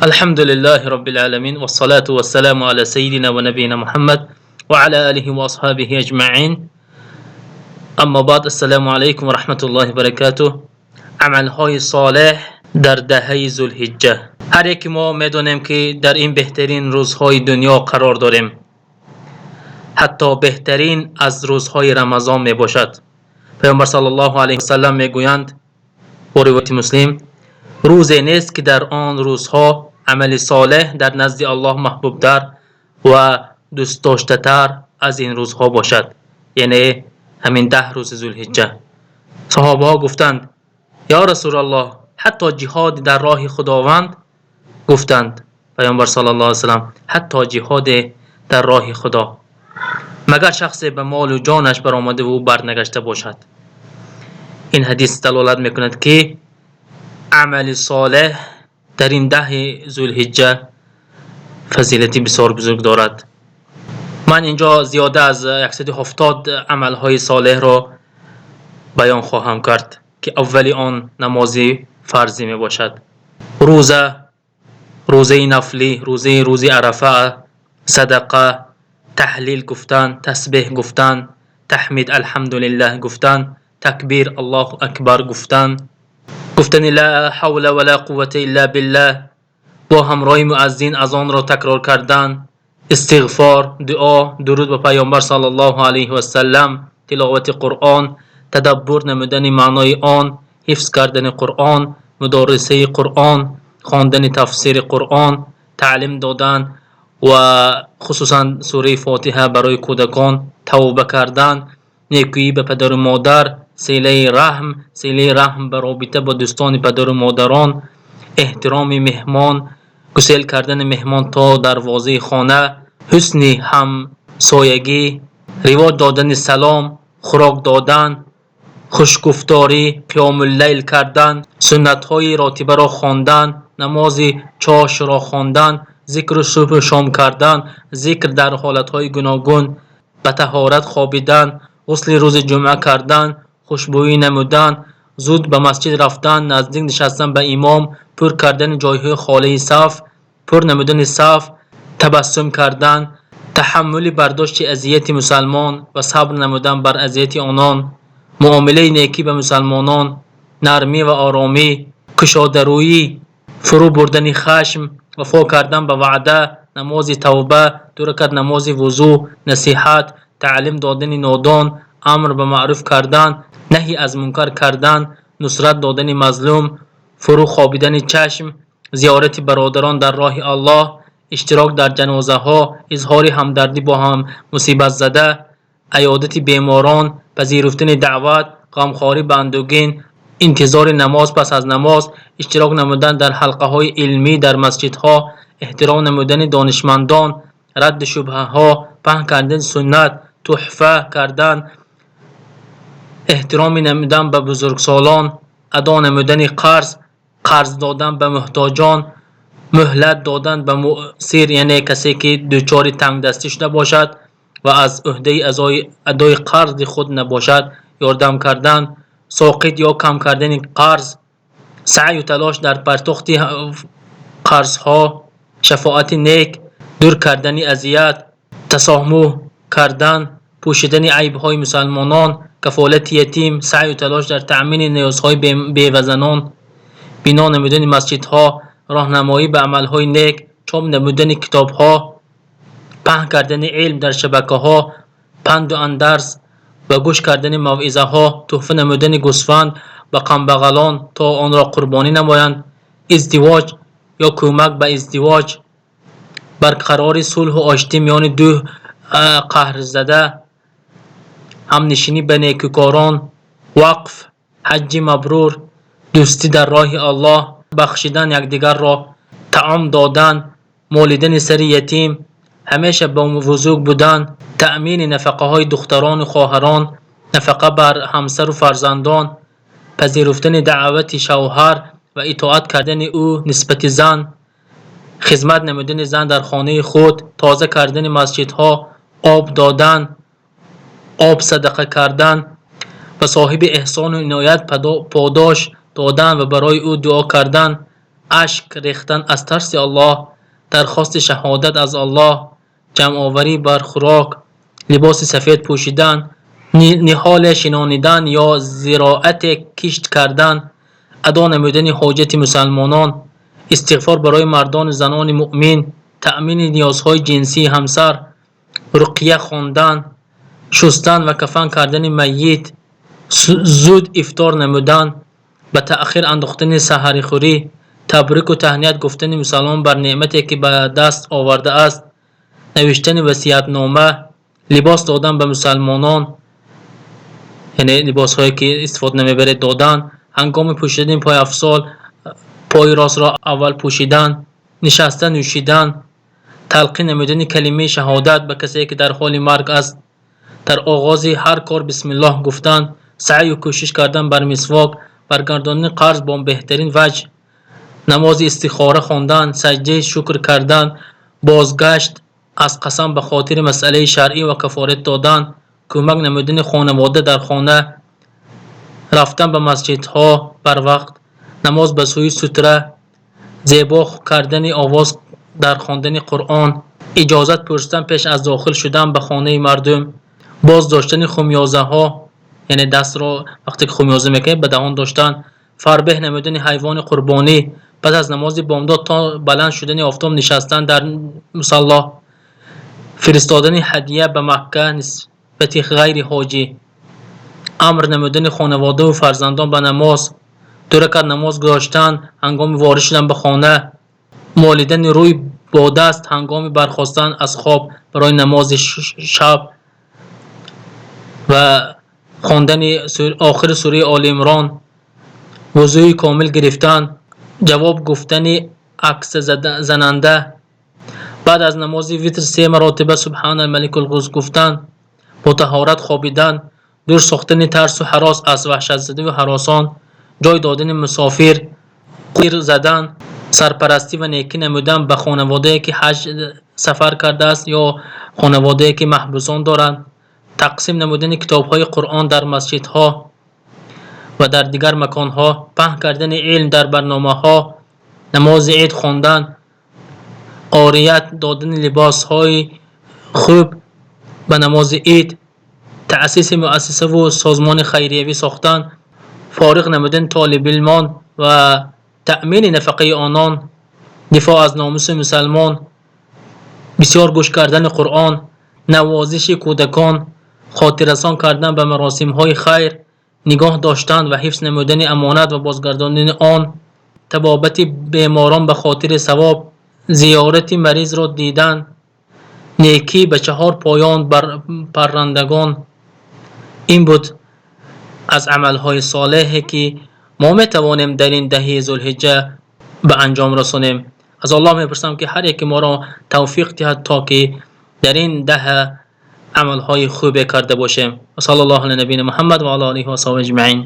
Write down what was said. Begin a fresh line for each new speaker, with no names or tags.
الحمد لله رب العالمين، والصلاة والسلام على سيدنا ونبينا محمد وعلى آله وأصحابه أجمعين. أما بعد، السلام عليكم ورحمة الله وبركاته. Амалҳои солеҳ дар даҳаи Зулҳиҷҷа. Ҳар яке мо медонем, ки дар ин беҳтарин рӯзҳои дунё қарор дорем, ҳатто беҳтарин аз рӯзҳои Рамазон мебошад. Паёмбар саллаллоҳу алайҳи васаллам мегӯянд, бо ривояти Муслим: рӯзе нест, ки дар он рӯзҳо амали солеҳ дар назди Аллоҳ маҳбубтар ва дӯстдоштатар аз ин рӯзҳо бошад, яъне ҳамин 10 рӯзи Зулҳиҷҷа. Саҳобаҳо гуфтанд: ё Расулаллоҳ, ҳатто ҷиҳод дар роҳи Худованд? Гуфтанд паёмбар саллаллоҳу алайҳи васаллам: ҳатто ҷиҳоде дар роҳи Худо, магар шахсе ба молу ҷонаш баромадаву барнагашта бошад. Ин ҳадис далолат мекунад, ки амали солеҳ дар ин даҳи Зулҳиҷҷа фазилати бисёр бузург дорад. Ман инҷо зиёда аз 170 амалҳои солеҳро баён хоҳам кард, ки аввали он намози фарзӣ мебошад, рӯза, рӯзаи нафлӣ, рӯзаи рӯзи Арафа, садақа, таҳлил гуфтан, тасбеҳ гуфтан, таҳмид, алҳамдулиллаҳ гуфтан, такбир, Аллоҳу акбар гуфтан, гуфтани ла ҳавла ва ла қуввата илла биллаҳ, бо ҳамроҳи муаззин азонро такрор кардан, истиғфор, дуо, дуруд ба паёмбар саллаллоҳу алайҳи васаллам, тиловати Қуръон, тадаббур намудани маънои он, ҳифз кардани Қуръон, мудорисаи Қуръон, хондани тафсири Қуръон, таълим додан ва хусусан сураи Фотиҳа барои кӯдакон, тавба кардан, некӯӣ ба падару модар, силаи раҳм, силаи раҳм ба робита бо дӯстони падару модарон, эҳтироми меҳмон, гусел кардани меҳмон то дарвозаи хона, ҳусни ҳамсоягӣ, ривоҷ додани салом, хӯрок додан, хушгуфторӣ, қиёмуллайл кардан, суннатҳои ротибаро хондан, намози чошро хондан, зикру субҳу шом кардан, зикр дар ҳолатҳои гуногун, ба таҳорат хобидан, ғусли рӯзи ҷумъа кардан, хушбӯӣ намудан, зуд ба масҷид рафтан, наздик нишастан ба имом, пур кардани ҷойҳои холии саф, пур намудани саф, табассум кардан, таҳаммули бардошти азияти мусалмон ва сабр намудан бар азияти онон, муомилаи некӣ ба мусалмонон, нармӣ ва оромӣ, кушодарӯӣ, фурӯ бурдани хашм, вафо кардан ба ваъда, намози тавба, ду ракат намози вузӯ, насиҳат, таълим додани нодон, амр ба маъруф кардан, наҳй аз мункар кардан, нусрат додани мазлум, фурӯ хобидани чашм, зиёрати бародарон дар роҳи Аллоҳ, иштирок дар ҷанозаҳо, изҳори ҳамдардӣ бо ҳам мусибатзада, аёдати беморон, пазируфтани даъват, ғамхорӣ ба андӯгин, интизори намоз пас аз намоз, иштирок намудан дар ҳалқаҳои илмӣ дар масҷидҳо, эҳтиром намудани донишмандон, радди шубҳаҳо, паҳн кардани суннат, тӯҳфа кардан, эҳтироми намудан ба бузургсолон, адо намудани қарз, қарз додан ба муҳтоҷон, муҳлат додан ба муъсир, яъне касе ки дучори тангдастӣ шуда бошад ва аз ӯҳдаи адои қарзи худ набошад, ёрдам кардан, соқит ё кам кардани қарз, саъю талош дар пардохти қарзҳо, шафоати нек, дур кардани азият, тасомуҳ кардан, пӯшидани айбҳои мусалмонон, кафолати ятим, саъю талош дар таъмини ниёзҳои бевазанон, бино намудани масҷидҳо, роҳнамоӣ ба амалҳои нек, чоп намудани китобҳо, паҳн кардани илм дар шабакаҳо, панду андарз ва гӯш кардани мавъизаҳо, тӯҳфа намудани гӯсфанд ба камбағалон, то онро қурбонӣ намоянд, издивоҷ ё кӯмак ба издивоҷ, барқарори сулҳу оштӣ миёни ду қаҳрзада, ҳамнишинӣ ба некӯкорон, вақф, ҳаҷҷи мабрур, дӯстӣ дар роҳи Аллоҳ, бахшидан якдигарро, таом додан, молидани сари ятим, ҳамеша бо вузӯ будан, таъмини нафақаҳои духтарону хоҳарон, нафақа бар ҳамсару фарзандон, пазируфтани даъвати шавҳар ва итоат кардани ӯ нисбати зан, хизмат намудани зан дар хонаи худ, тоза кардани масҷидҳо, об додан, об садақа кардан, ба соҳиби эҳсону иноят подош додан ва барои ӯ дуо кардан. Ашк рехтан аз тарси Аллоҳ, дархости шаҳодат аз Аллоҳ, ҷамъоварӣ бар хӯрок, либоси сафед пӯшидан, ниҳоле шинонидан ё зироате кишт кардан, адо намудани ҳоҷати мусалмонон, истиғфор барои мардон ва занони муъмин, таъмини ниёзҳои ҷинсии ҳамсар, руқия хондан, шустан ва кафан кардани майит, зуд ифтор намудан, ба таъхир андохтани саҳарихӯрӣ, табрику таҳният гуфтани мусалмон бар неъмате, ки ба даст овардааст, навиштани васиятнома, либос додан ба мусалмонон, яъне либосҳое ки истифода намебаред додан, ҳангоми пӯшидани пойафзол пои ростро аввал пӯшидан, нишаста нӯшидан, талқин намудани калимаи шаҳодат ба касе, ки дар ҳоли марг аст, дар оғози ҳар кор бисмиллоҳ гуфтан, саъю кӯшиш кардан бар мисвок, баргардонидани қарз бо беҳтарин ваҷҳ, намози истихора хондан, саҷдаи шукр кардан, бозгашт аз қасам ба хотири масъалаи шаръӣ ва кафорат додан, кӯмак намудани хонавода дар хона, рафтан ба масҷидҳо барвақт, намоз ба сӯи сутра, зебо кардани овоз дар хондани Қуръон, иҷозат пурсидан пеш аз дохил шудан ба хонаи мардум, боз доштани хумёзаҳо, яъне дастро вақте ки хумёза мекунед ба даҳон доштан, фарбеҳ намудани ҳайвони қурбонӣ, пас аз намози бомдод то баланд шудани офтоб нишастан дар мусалло, фиристодани ҳадия ба Макка нисбати ғайри ҳоҷӣ, амр намудани хонавода ва фарзандон ба намоз, ду ракат намоз гузоштан ҳангоми ворид шудан ба хона, молидани рӯй бо даст ҳангоми бархостан аз хоб барои намози шаб ва хондани охири сураи Оли Имрон, вузӯи комил гирифтан, ҷавоб гуфтани акса зананда, баъд аз намози витр се маротиба субҳана маликул қуддус гуфтан, бо таҳорат хобидан, дур сохтани тарсу ҳарос аз ваҳшатзада ва ҳаросон, ҷой додани мусофир, қир задан, сарпарастӣ ва некӣ намудан ба хонаводае, ки ҳаҷ сафар кардааст ё хонаводае, ки маҳбусон доранд, тақсим намудани китобҳои Қуръон дар масҷидҳо ва дар дигар маконҳо, паҳн кардани илм дар барномаҳо, намози ид хондан, орият додани либосҳои хуб ба намози ид, таъсиси муассисаву созмони хайриявӣ сохтан, фориғ намудани толибилмон ва таъмини нафақаи онон, дифоъ аз номуси мусалмон, бисёр гӯш кардани Қуръон, навозиши кӯдакон, хотиррасон кардан ба маросимҳои хайр, нигоҳ доштан ва ҳифз намудани амонат ва бозгардонидани он, табобати беморон ба хотири савоб, зиёрати маризро дидан, некӣ ба чаҳор поён бар паррандагон. Ин буд аз амалҳои солеҳе, ки мо метавонем дар ин даҳаи Зулҳиҷҷа ба анҷом расонем. Аз Аллоҳ мепурсам, ки ҳар яке моро тавфиқ диҳад, то ки дар ин даҳа амалҳои хубе карда бошем. Ва саллаллоҳу ала набийина Муҳаммад ва ала олиҳи ва асҳобиҳи аҷмаин.